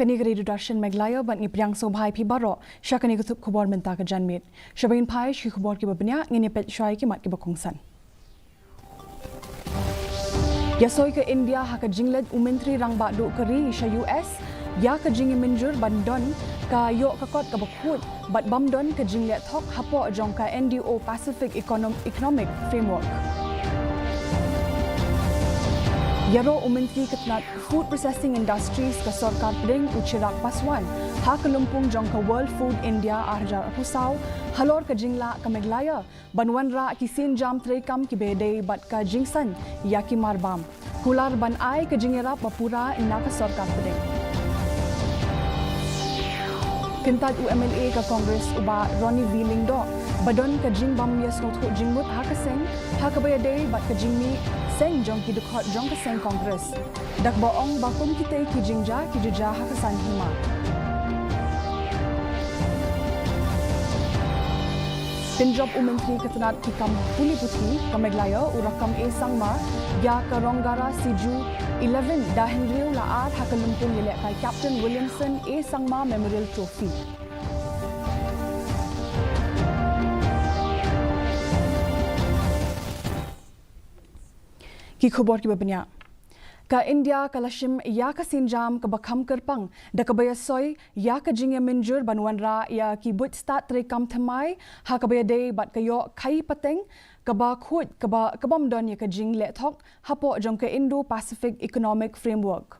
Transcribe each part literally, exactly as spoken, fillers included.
Kane ka Radio Darshan Meghalaya bad ngi pdiang sngewbha ïa phi baroh sha kane ka thup khubor mynta ka janmiet. Sha ba ngin phai sha ki khubor kiba bniah, ngin ïa peit shuwa ïa ki mat kiba kongsan. Ïasoi ka India ha ka jingleit u Myntri Rangbah Duh ka ri sha U S ïa ka jingïamynjur ban don ka ïoh ka kot kaba khuid bad bym don ka jingleh thok hapoh jong ka Indo-Pacific Econom-, Economic Framework. Ïaroh u Myntri ka tnat Food Processing Industries ka Sorkar Pdeng u Chirag Paswan ha ka lympung jong ka World Food India ar hajar arphew saw halor ka jinglah ka Meghalaya ban wanrah ki sienjam treikam kiba ïadei bad ka jingsaiñ ïa ki marbam, kular ban ai ka jingïarap ba pura na ka Sorkar Pdeng. Kyntait u M L A ka Congress u Bah Ronnie V Lyngdoh ba don ka jingbym ïasngewthuh jingmut ha ka seng ha kaba ïadei bad ka jingmih seng jong ki dkhot jong ka seng Congress, da kaba ong ba kum kitei ki jingjia ki ju jia ha ka saiñ hima. Pynjop u Myntri ka tnat ki kam pule puthi ka Meghalaya u Rakkam A Sangma ïa ka Rongara Siju eleven da hynriew la ar ha ka lympung ïalehkai Captain Williamson A Sangma Memorial Trophy. Ki khubor kiba bniah. Ka India ka la shim ïa ka sienjam kaba kham kyrpang da kaba ïasoi ïa ka jingïamynjur ban wanrah ïa ki buit stad treikam thymmai ha kaba ïadei bad ka ïoh khaïi pateng kaba khuid kaba, ka bym don ïa ka jingleh thok hapoh jong ka Indo-Pacific Economic Framework.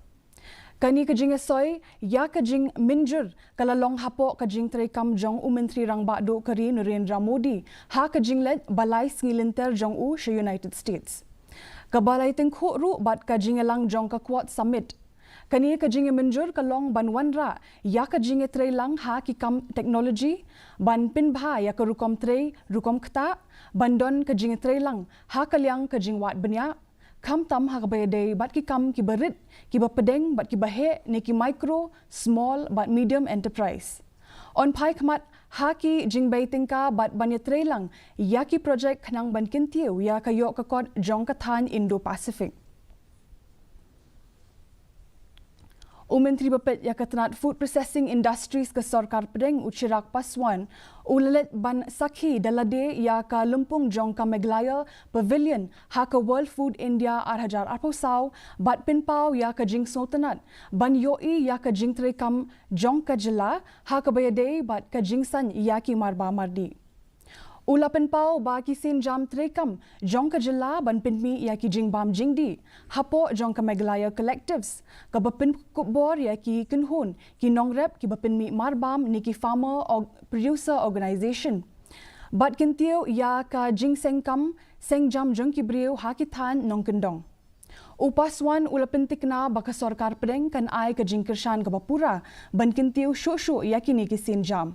Kane ka jingïasoi ïa ka jingmynjur ka la long hapoh ka jingtreikam jong u Myntri Rangbah Duh ka ri Narendra Modi ha ka jingleit ba lai sngi lynter jong u sha United States, kaba la ïatyngkhuh ruh bad ka jingïalang jong ka Quad Summit. Kane ka jingïamynjur ka long ban wanrah ïa ka jingïatreilang ha ki kam technology, ban pynbha ïa ka rukom trei rukom ktah, ban don ka jingïatreilang ha ka liang ka jingwad bniah, khamtam ha kaba ïadei bad ki kam kiba rit, kiba pdeng bad kiba heh ne ki micro, small bad medium enterprise. Yn phai khmat ha ki jingbei tyngka bad ban ïatreilang ïa ki projek khnang ban kyntiew ïa ka ïoh ka kot jong ka thaiñ Indo-Pacific. U Myntri bapeit ïa ka tnat Food Processing Industries ka Sorkar Pdeng u Chirag Paswan u la leit ban sakhi da lade ïa ka lympung jong ka Meghalaya Pavilion ha ka World Food India ar hajar arphew saw bad pynpaw ïa ka jingsngewtynnad ban ïohi ïa ka jingtreikam jong ka jylla ha kaba ïadei bad ka jingsaiñ ïa ki marbam mardih. U la pynpaw ba ki sienjam treikam jong ka jylla ban pynmih ïa ki jingbam jingdih hapoh jong ka Meghalaya Collectives, kaba pynkupbor ïa ki kynhun ki nongrep kiba pynmih marbam ne ki farmer or producer organization, bad kyntiew ïa ka jingsengkam sengjam jong ki briew ha ki thaiñ nongkyndong. U Paswan u la pyntikna ba ka Sorkar Pdeng kan ai ka jingkyrshan kaba pura ban kyntiew shuh shuh ïa kine ki sienjam.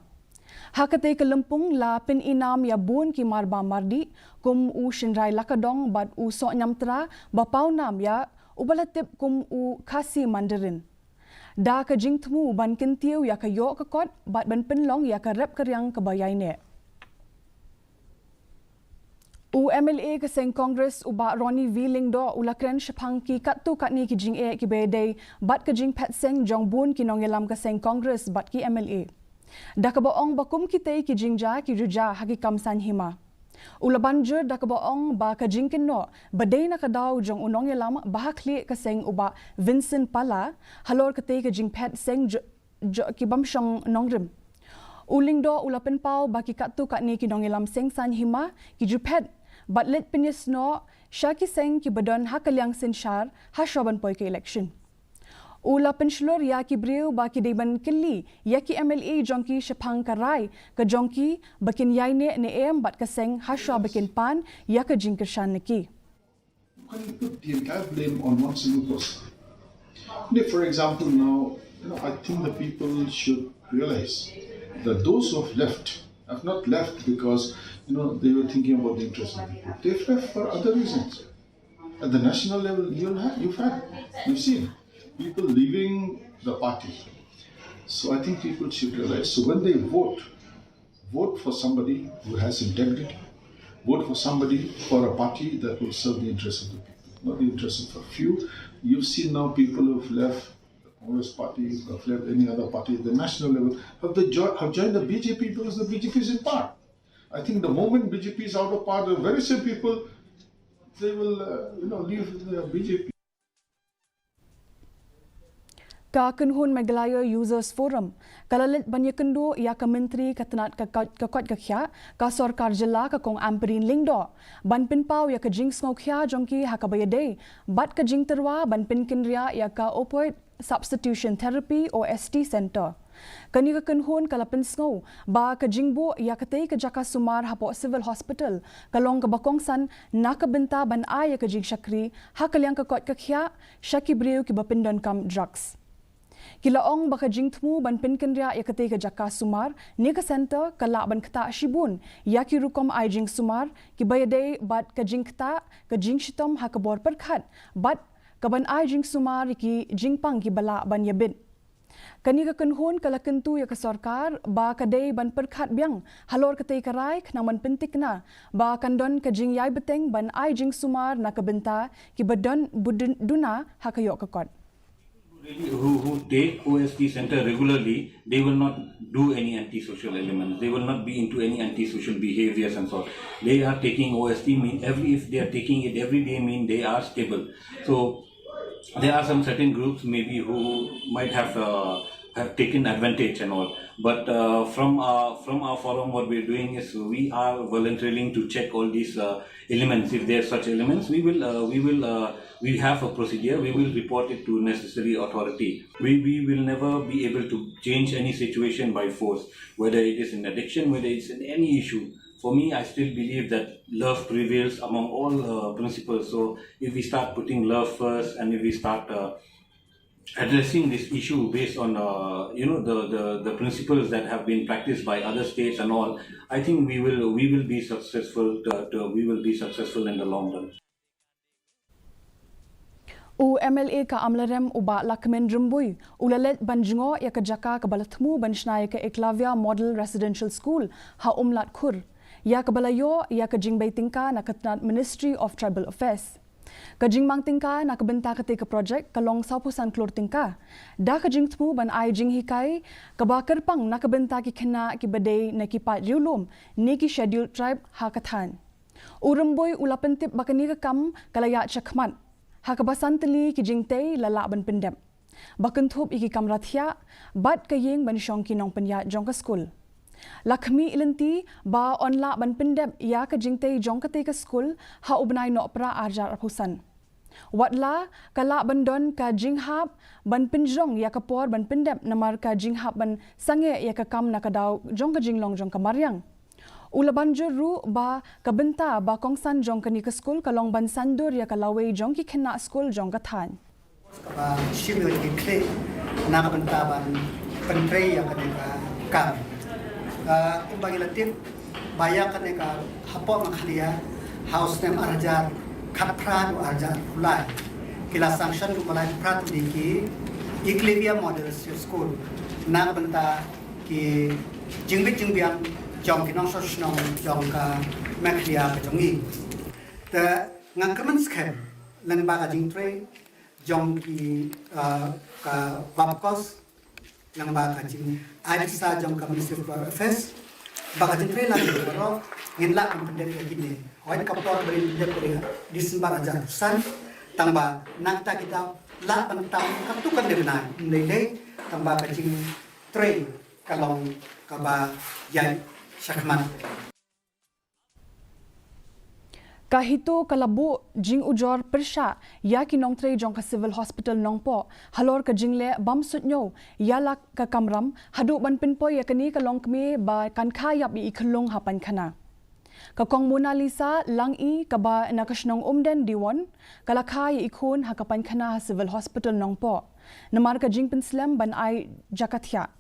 Ha katei ka lympung la pyninam ïa bun ki marbam mardih kum u Shynrai Lakadong bad u Sohniamtra ba pawnam ïa uba la tip kum u Khasi Mandarin, da ka jingthmu ban kyntiew ïa ka ïoh ka kot bad ban pynlong ïa ka rep ka riang kaba ïaineh. U M L A ka seng Congress u Bah Ronnie V Lyngdoh u la kren shaphang ki katto katne ki jingeh kiba ïadei bad ka jingphet seng jong bun ki nongïalam ka seng Congress bad ki M L A, da kaba ong ba kum kitei ki jingjia ki ju jia ha ki kam saiñ hima. U la ban jur da kaba ong ba ka jingkynnoh ba dei na ka daw jong u nongïalam ba ha khlieh ka seng u Bah Vincent Pala halor katei ka jingphet seng jo-, jong ki bym shong nongrim. U Lyngdoh u la pynpaw ba ki katto katne ki nongïalam seng saiñ hima ki ju phet bad leit pynïasnoh sha ki seng kiba don ha ka liang synshar hashwa ban poi ka election. U la pynshlur ïa ki briew ba ki dei ban kylli ïa ki M L A jong ki shaphang ka rai ka jong ki ba kin ïaineh ne em bad ka seng hashwa ba kin pan ïa ka jingkyrshan na ki. You can't put the entire blame on one single person. You know, for example, now, you know, I think the people should realize that those who have left have not left because, you know, they were thinking about the interests of the people. They've left for other reasons. At the national level, you'll have, you've had, you've seen people leaving the party. So I think people should realize. So when they vote, vote for somebody who has integrity. Vote for somebody, for a party that will serve the interests of the people, not the interests of a few. You've seen now people who've left the Congress party, if left any other party at the national level, have they jo- have joined the B J P because the B J P is in power. I think the moment B J P is out of power, the very same people, they will, uh, you know, leave the B J P. Ka kynhun Meghalaya Users Forum ka la leit ban ïakynduh ïa ka myntri ka tnat ka koit ka koit ka khiah ka sorkar jylla ka Kong Ampareen Lyngdoh ban pynpaw ïa ka jingsngewkhia jong ki ha kaba ïadei bad ka jingtyrwa ban pynkynriah ïa ka opioid substitution therapy O S T center. Kane ka kynhun ka la pynsngew ba ka jingbuh ïa katei ka jaka sumar hapoh Civil Hospital ka long kaba kongsan na ka bynta ban ai ïa ka jingshakri ha ka liang ka koit ka khiah sha ki briew kiba pyndonkam drugs. Ki la ong ba ka jingthmu ban pynkynriah ïa katei ka jaka sumar ne ka center ka lah ban ktah shibun ïa ki rukom ai jingsumar kiba ïadei bad ka jingktah ka jingshitom ha ka bor pyrkhat bad ka ban ai jingsumar ïa ki jingpang kiba lah ban ïabit. Kane ka kynhun ka la kyntu ïa ka sorkar ba ka dei ban pyrkhat biang halor katei ka rai khnang ban pyntikna ba kan don ka jingïai bteng ban ai jingsumar na ka bynta kiba don bud duna ha ka ïoh ka kot. Really, who, who take O S T center regularly, they will not do any antisocial elements. They will not be into any antisocial behaviors and so on. They are taking O S T mean every if they are taking it every day mean they are stable. So there are some certain groups maybe who might have uh, have taken advantage and all. But uh, from our from our forum, what we're doing is we are volunteering to check all these uh, elements. If there are such elements, we will uh, we will uh, we have a procedure. We will report it to necessary authority. We we will never be able to change any situation by force, whether it is in addiction, whether it's in any issue. For me, I still believe that love prevails among all uh, principles. So if we start putting love first, and if we start uh, addressing this issue based on uh, you know the, the the principles that have been practiced by other states and all, I think we will we will be successful. Uh, uh, we will be successful in the long run. U MLA ka Amlarem u Bah Lahkmen Rymbui u la leit ban jngoh ïa ka jaka kaba la thmu ban shna ïa ka Eklavya Model Residential School ha Umlatkhur, ïa kaba la ïoh ïa ka jingbei tyngka na ka tnat Ministry of Tribal Affairs. Ka jingmang tyngka na ka bynta katei ka projek ka long sawphew san klur tyngka da ka jingthmu ban ai jinghikai kaba kyrpang na ka bynta ki khynnah kiba dei na ki paid riewlum ne ki Scheduled Tribe ha ka thaiñ. U Rymbui u la pyntip ba kane ka kam ka la ïaid shakhmat ha kaba san tylli ki jingtei la lah ban pyndep ba kynthup ïa ki kamra thiah bad ka ïing ban shong ki nongpynïaid jong ka skul. La khmih lynti ba yn lah ban pyndep ïa ka jingtei jong katei ka skul ha u bnai Nohprah arhajar arphew san. Watla ka lah ban don ka jinghap ban pynjrong ïa ka por ban pyndep namar ka jinghap ban sangeh ïa ka kam na ka daw jong ka jinglong jong ka mariang. U la ban jur ruh ba ka bynta ba kongsan jong kane ka skul ka long ban sngewdur ïa ka lawei jong ki khynnah skul jong ka thaiñ. Kaba shim ïa ki khlieh na ka bynta ban pyntrei ïa kane ka kam. Kumba ngi la tip ba ïa kane ka hapoh Meghalaya ha u snem arhajar khatphra haduh arhajar arphew lai ki la sanction ruh ba lai phra tylli ki Eklavya Model School na ka bynta ki jingbit jingbiang jong ki nongshong shnong jong ka Meghalaya ka jong ngi. Te nga kyrmen skhem lyngba ka jingtrei jong ki ka WAPCOSS lyngba ka jingai pisa jong ka Ministry of Affairs ba ka jingtrei lang baroh ngin lah ban pyndep ïa kine. Hooid ka por ba ngin pyndep ka dei December arhajar arphew san tang ba nangta kita lah ban tam katto katne bnai ym lei lei tang ba ka jingtrei ka long kaba ïaid shakhmat. Ka HITO ka la buh jingujor pyrshah ïa ki nongtrei jong ka Civil Hospital Nongpoh halor ka jingleh bam suidñiew ïa la ka kamram haduh ban pynpoi ïa kane ka longkmie ba kan kha ïap ïa i khyllung ha painkhana. Ka Kong Monalisa Langi kaba na ka shnong Umden Diwon ka la kha ïa i khun ha ka painkhana ha Civil Hospital Nongpoh namar ka jingpynslem ban ai jaka thiah.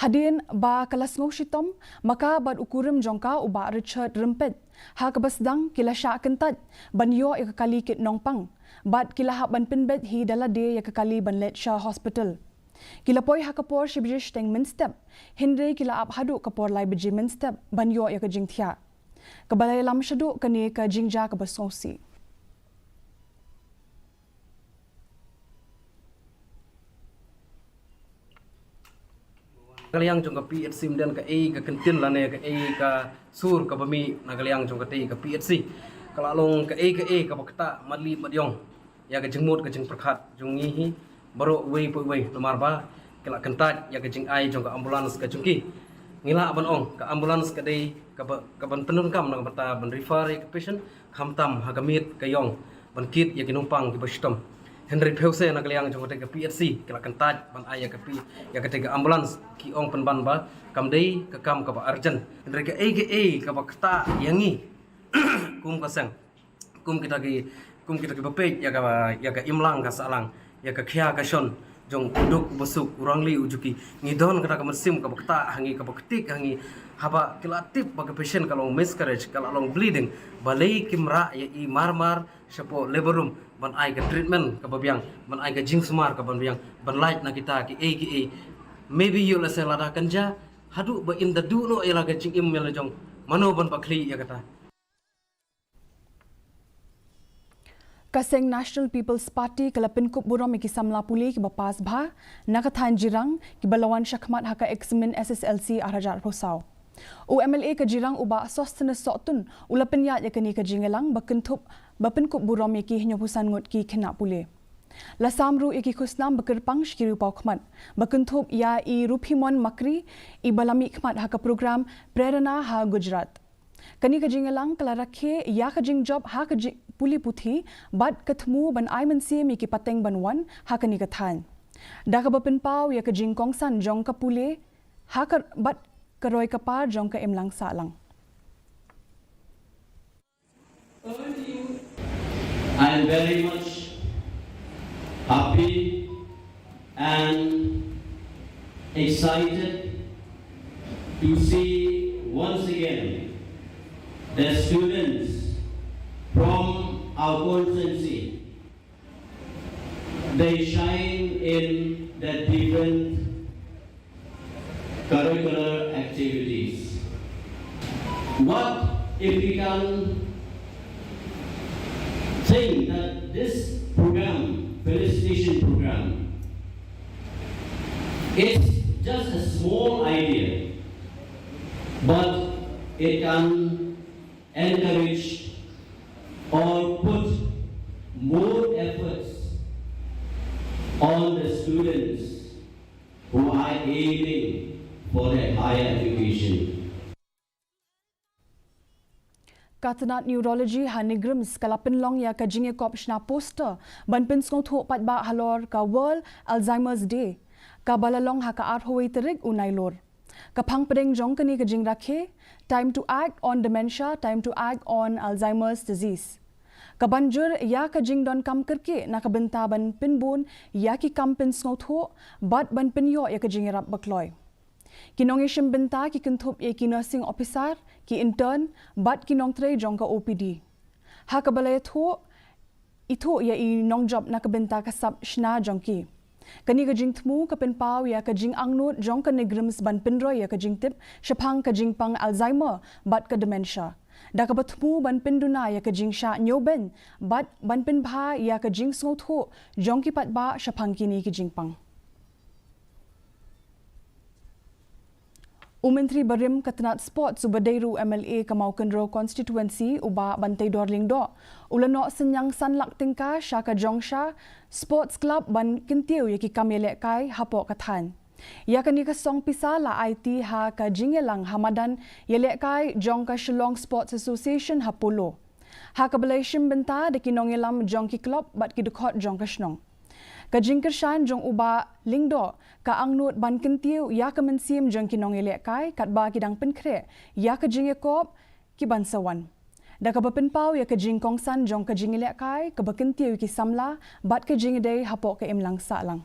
Hadien ba ka la sngew shitom, ma ka bad u kurim jong ka u Bah Richard Rympeit ha kaba sdang ki la shah kyntait ban ïoh ïa ka kali kit nongpang bad ki la hap ban pynbeit hi da lade ïa ka kali ban leit sha hospital. Ki la poi ha ka por shi baje shiteng mynstep, hynrei ki la ap haduh ka por lai baje mynstep ban ïoh ïa ka jingthiah. Kaba la ïalam shaduh kane ka jingjia kaba sngewsih. ka liang jong ka P H C ym don kaei ka kyntien lane kaei ka sur kaba mih na ka liang jong katei ka P H C. Ka la long kaei kaei kaba ktah matli mationg ïa ka jingmut ka jingpyrkhat jong ngi hi baroh uwei pa uwei, namar ba ki la kyntait ïa ka jingai jong ka ambulance ka jong ki. Ngi lah ban ong ka ambulance ka dei kaba, kaban pyndonkam na ka bynta ban refer ïa ka patient, khamtam ha ka miet ka ïong ban kit ïa ki nongpang kiba shitom. Hynrei phew se na ka liang jong katei ka P H C ki la kyntait ban ai ïa ka P, ïa katei ka ambulance, ki ong pynban ba kam dei ka kam kaba urgent. Hynrei kaei kaei kaba ktah ïa ngi kum ka seng, kum kita ki, kum kita kiba peit ïa ka, ïa ka imlang ka sahlang, ïa ka khia ka shon jong u duk u basuk, u rangli u juki, ngi don kata ka mynsiem kaba ktah ha ngi, kaba ktik ha ngi haba ki la tip ba ka patient ka long miscarriage, ka la long bleeding, balei kim rah ïa i mar mar shapoh labor room ban ai ka treatment kaba biang, ban ai ka jingsumar kaba biang, ban lait na kita kiei kiei. Maybe ïoh lehse lada kan jia haduh ba im da duh noh ïa la ka jingim ïa la jong, mano ban ba khlieh ïa kata. Ka seng National People's Party ka la pynkup burom ïa ki samla pule kiba pass bha na ka thaiñ Jirang kiba la wan shakhmat ha ka eksamin S S L C ar hajar arphew saw. U M L A ka Jirang u Bah Sosthenes Sohtun u la pynïaid ïa kane ka jingïalang ba kynthup, ba pynkup burom ïa ki hynñiewphew san ngut ki khynnah pule. La sam ruh ïa ki khusnam ba kyrpang sha ki riewpawkhmat, ba kynthup ïa i Ruphimon Makri, iba la mihkhmat ha ka program Prerana ha Gujarat. Kane ka jingïalang ka la rakhe ïa ka jingjop ha ka ji-, pule puthi bad ka thmu ban ai mynsiem ïa ki pateng ban wan ha kane ka thaiñ, da kaba pynpaw ïa ka jingkongsan jong ka pule ha ka, bad ka roi ka par jong ka imlang sahlang. I'm very much happy and excited to see once again the students from our constituency. They shine in the different curricular activities. What if we can think that this program, felicitation program, it's just a small idea, but it can encourage or put more efforts on the students who are aiming for a higher education. Ka tnat Neurology ha NEIGRIHMS ka la pynlong ïa ka jingïakop shna poster ban pynsngewthuh paidbah halor ka World Alzheimer's Day, kaba la long ha ka arphew wei tarik u Nailur. Ka phang pdeng jong kane ka jingrakhe, Time to Act on Dementia, Time to Act on Alzheimer's Disease, ka ban jur ïa ka jingdonkam kyrkieh na ka bynta ban pynbun ïa ki kam pynsngewthuh bad ban pynïoh ïa ka jingïarap bakloi. Ki nongïashim bynta ki kynthup ïa ki nursing officer, ki intern bad ki nongtrei jong ka O P D, ha kaba la ïathuh, ithuh ïa i nongjop na ka bynta ka sap shna jong ki. Kane ka jingthmu ka pynpaw ïa ka jingangnud jong ka NEIGRIHMS ban pynroi ïa ka jingtip shaphang ka jingpang Alzheimer bad ka dementia, da kaba thmu ban pynduna ïa ka jingshah ñiewbeiñ bad ban pynbha ïa ka jingsngewthuh jong ki paidbah shaphang kine ki jingpang. U Myntri barim ka tnat Sports uba dei ruh u M L A ka Mawkynrew Constituency, u Bah Banteidor Lyngdoh, u la noh synñiang san lak tyngka sha ka Jongsha Sports Club ban kyntiew ïa ki kam ïalehkai hapoh ka thaiñ. Ïa kane ka song pisa la aiti ha ka jingïalang ha madan ïalehkai jong ka Shillong Sports Association ha Polo, ha kaba la ïashim bynta da ki nongïalam jong ki club bad ki dkhot jong ka shnong. Ka jingkyrshan jong u Bah Lyngdoh ka angnud ban kyntiew ïa ka mynsiem jong ki nongïalehkai katba ki dang pynkhreh ïa ka jingïakop ki ban sa wan, da kaba pynpaw ïa ka jingkongsan jong ka jingïalehkai kaba kyntiew ïa ki samla bad ka jingïadei hapoh ka imlang sahlang.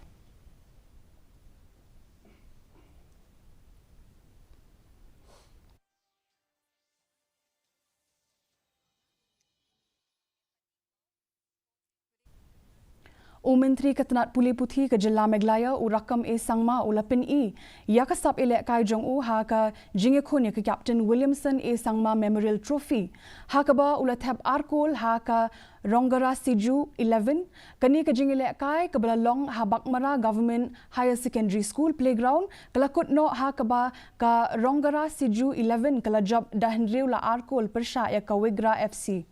U Myntri ka tnat pule puthi ka jylla Meghalaya u Rakkam A Sangma u la pyni ïa ka sap ïalehkai jong u ha ka jingïakhun ïa ka Captain Williamson A Sangma Memorial Trophy, ha kaba u la thep ar kol ha ka Rongara Siju eleven. Kane ka jingïalehkai kaba la long ha Baghmara Government Higher Secondary School Playground ka la kut noh ha kaba ka Rongara Siju eleven ka la jop da hynriew la ar kol pyrshah ïa ka Wigra F C.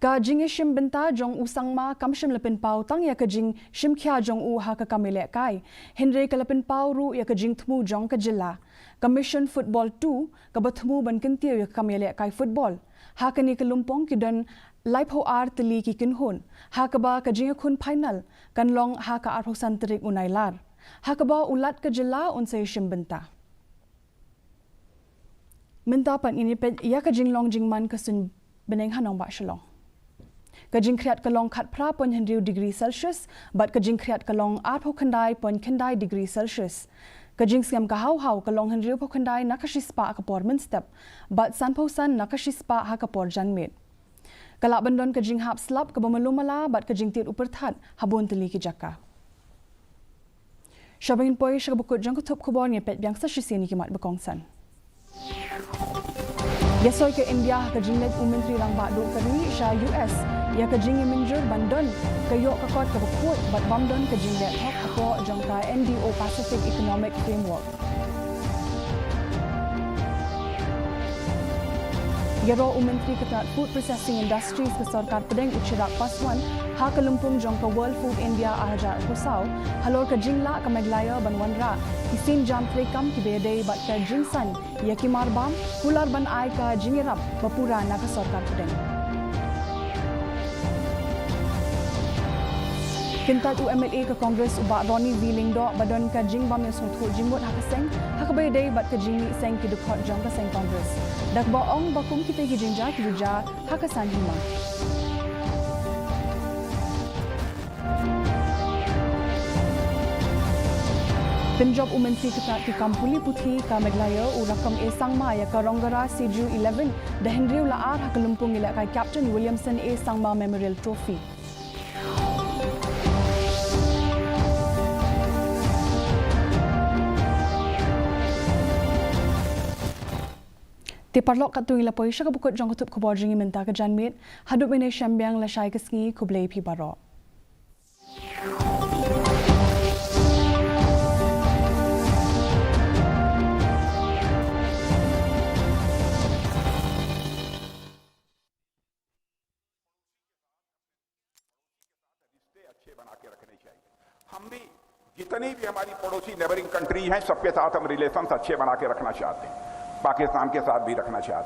Ka jingïashim bynta jong u Sangma kam shym la pynpaw tang ïa ka jingshim khia jong u ha ka kam ïalehkai, hynrei ka la pynpaw ruh ïa ka jingthmu jong ka jylla. Ka Mission Football two kaba thmu ban kyntiew ïa ka kam ïalehkai football. Ha kane ka lympung ki don laiphew ar tylli ki kynhun, ha kaba ka jingïakhun final kan long ha ka arphew san tarik u Nailar, ha kaba u Lat ka jylla un sa ïashim bynta. Mynta pat ngin ïa peit ïa ka jinglong jingman ka suiñ bneng ha nongbah Shillong. Ka jingkhriat ka long khatphra point hynriew degree Celsius bad ka jingkhriat ka long arphew khyndai point khyndai degree Celsius. Ka jingsngem ka hawhaw ka long hynriewphew khyndai na ka shispah ha ka por mynstep bad sanphew san na ka shispah ha ka por janmiet. Ka lah ban don ka jinghap slap kaba malu mala bad ka jingtied u pyrthat ha bun tylli ki jaka. Sha ba ngin poi sha kaba kut jong ka thup khubor, ngin peit biang sa shisien ïa ki mat ba kongsan. Ïasoi ka India ha ka jingleit u Myntri Rangbah Duh ka Ri sha U S ïa ka jingïamynjur ban don ka ïoh ka kot kaba khuid bad bym don ka jingleh thok hapoh jong ka Indo-Pacific Economic Framework. Ïaroh u Myntri ka tnat Food Processing Industries ka Sorkar Pdeng u Chirag Paswan ha ka lympung jong ka World Food India arhajar arphew saw halor ka jinglah ka Meghalaya ban wanrah ki sienjam treikam kiba ïadei bad ka jingsan ïa ki marbam, kular ban ai ka jingïarap ba pura na ka Sorkar Pdeng. Kyntait u M L A ka Congress u Bah Ronnie V Lyngdoh ba don ka jingbym ïasngewthuh jingmut ha ka seng ha kaba ïadei bad ka jingmih seng ki dkhot jong ka seng Congress, da kaba ong ba kum kitei ki jingjia ki ju jia ha ka san hima. Pynjop u Myntri ka tnat ki kam pule puthi ka Meghalaya u Rakkam A Sangma ïa ka Rongara Siju eleven da hynriew la ar ha ka lympung ïalehkai Captain Williamson A Sangma Memorial Trophy. Te paralok, katto ngi la poi sha kaba kut jong ka thup khubor jong ngi mynta ka janmiet. Haduh mynne shem biang, lashai ka sngi, khublei phi baroh. रिश्ते अच्छे बना के रखने चाहिए। हम भी, जितनी भी हमारी पड़ोसी नेबरिंग कंट्री हैं, सबके साथ हम रिलेशंस अच्छे बना के रखना चाहते हैं, पाकिस्तान के साथ भी रखना चाहते हैं।